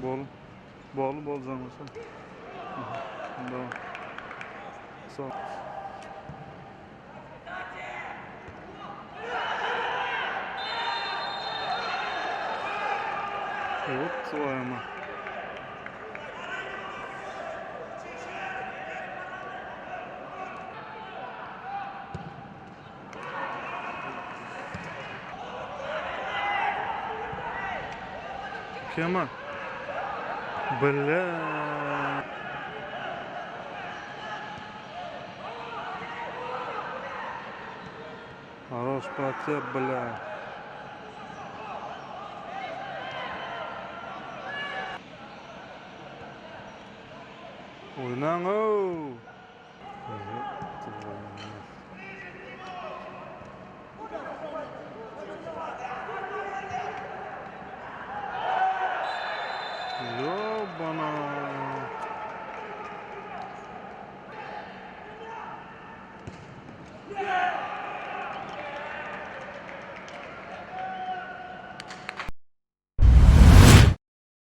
Bol. Bol bol jaňlaşa. Daway. Sag. Ýok, twoýama. Kema. Bля. Хорош, патя, бля. Oýnaň-ow!